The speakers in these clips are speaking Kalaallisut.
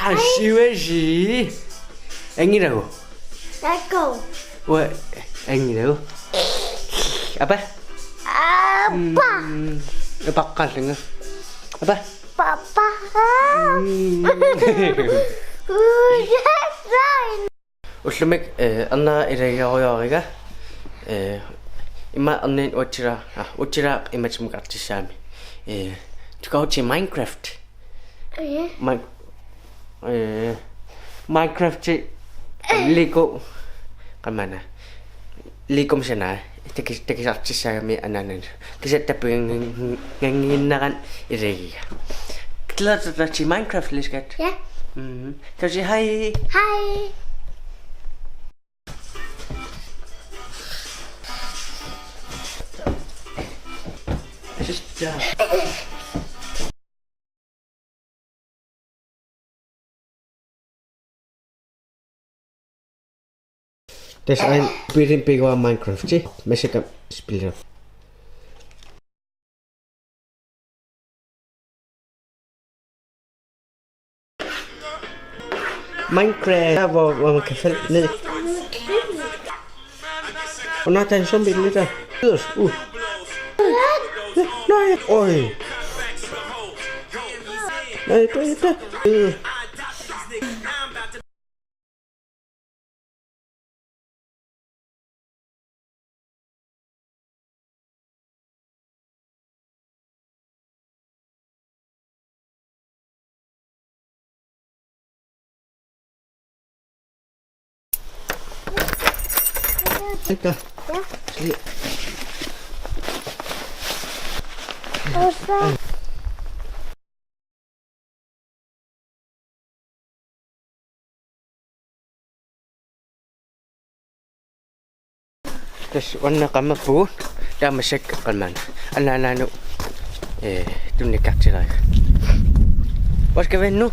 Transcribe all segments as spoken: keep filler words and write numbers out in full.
Ashiwashi. Angilagu. Takku. Ua angilagu. Apa? Apa. Mm, apaqqaallunga. Apa? Papa. Mm. Ujasain. Ullumi, eh, ernera ilagiuariga, eh, immaqa erniinnaq uatsilaaq, ah, uatsilaaq imatsumik artissaami. Eh, to go to Minecraft. Eh. Min-, eh, Minecraft, Lego, qanormaanna. Legomik sanaaq, takis-, takisartissaagami anaananut. Kisianni tappinngin-, nginnerani ilagiga. Glæder du dig til Minecraft, Liskat? Ja. Mhm. Kan du sige hej? Hej. Jeg synes, det er Tassa aana mobiilimi pigua Minecrafti, massakkut spillerpunga. Minecraft, der hvor, hvor man kan falde ned. Åh nej, der er en zombie lige der. Yderst, uh. Nej, øj. Nej, det er det. Øh. Ikke? Ja. Lige. Og så Tassa uannut qammappugut, taava massakkut qanormaanna. Anaanaanut, eh, tunniukkartileriga. Hvor skal vi hen nu?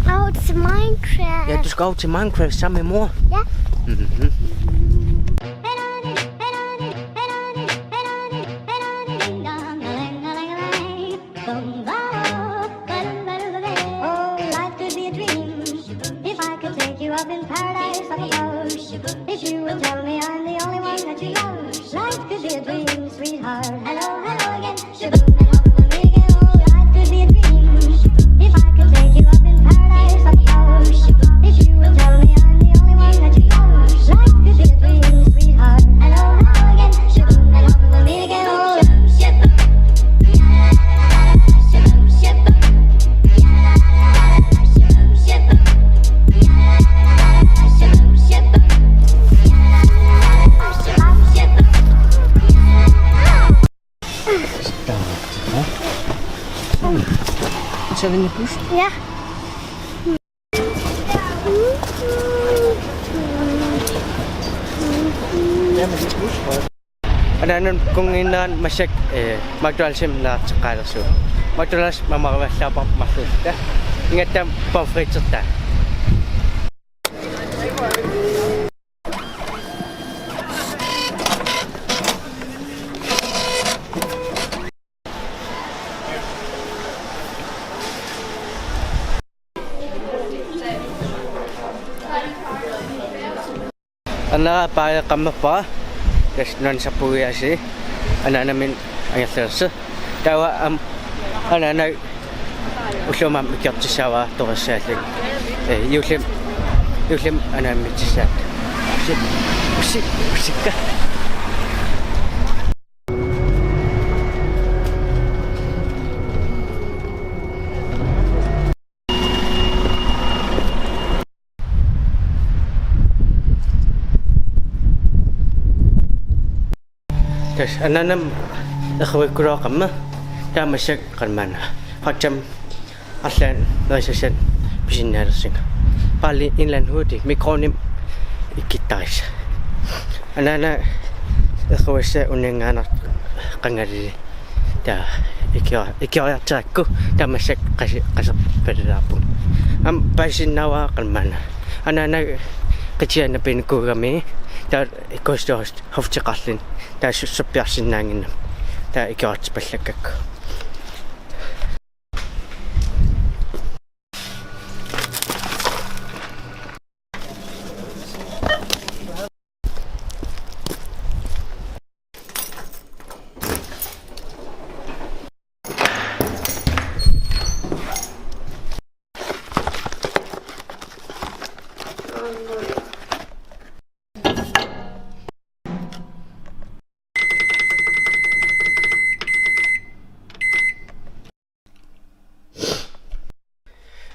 Over til Minecraft. Ja, du skal over til Minecraft sammen med mor. Ja. Mhm. Oh, life could be a dream if I could take you up in paradise up above. If you would tell me I'm the only one that you love, life could be a dream, sweetheart. Hello, hello again. Shaboom, hello, hello again. Oh, life could be a dream if I could take you up in paradise up above. If you would tell me I'm the only one that you love, life could be a dream, sweetheart. Hello, hello again. Shaboom, hello, hello again. Oh, shaboom. Stop. Hmm. Is that in the bush? Ja. Anaananut kunnginnera massakkut, eh, McDonald'simi naarteqqaalersugut. McDonald's mamarivallaarpara marluulluta. Ingatta pomfritertaa. Anaana paaleqqammerpara, tassa nuannisarpugut aasiit, anaanamik angerlarsi. Taava aamma anaana ullumi aamma ikiortissaavara toqqissalluni. Eh, juullimi, juullimi anaanamik ikiortissaat. Usi, usi, usikka. Tassa anaanamik erruikkulooqamma, taava massakkut qanormaanna. Faktam arlaannik nerisassat pisinnaalersunga. Paali inlan huuti mikroonimik ikkittarissa. Anaana erruissaa uninngaannartoq qangali. Taava ikio-, ikioriarterakku taava massakkut qasi-, qaserpalalaarpunga. Aamma paasisinnaavara qanormaanna. Anaana qitianna pinikuugami taava ikustost hofteqarluni taava su-, suppiarsinnaannginnami. Taava ikioriartorpallakkakku.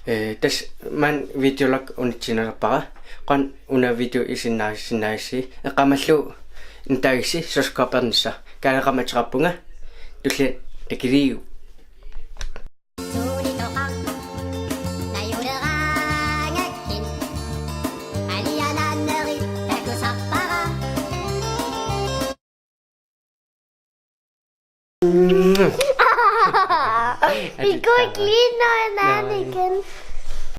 Eh, tassa maanna videolak unitsinerpara. Qanoq una video isiginnaarsinnaassi, eqqaamallugu nutaassi subscribernissara. Kaaleqaama ateqarpunga. Tulliani takiliiu. Vi går ikke lige, når en anden igen.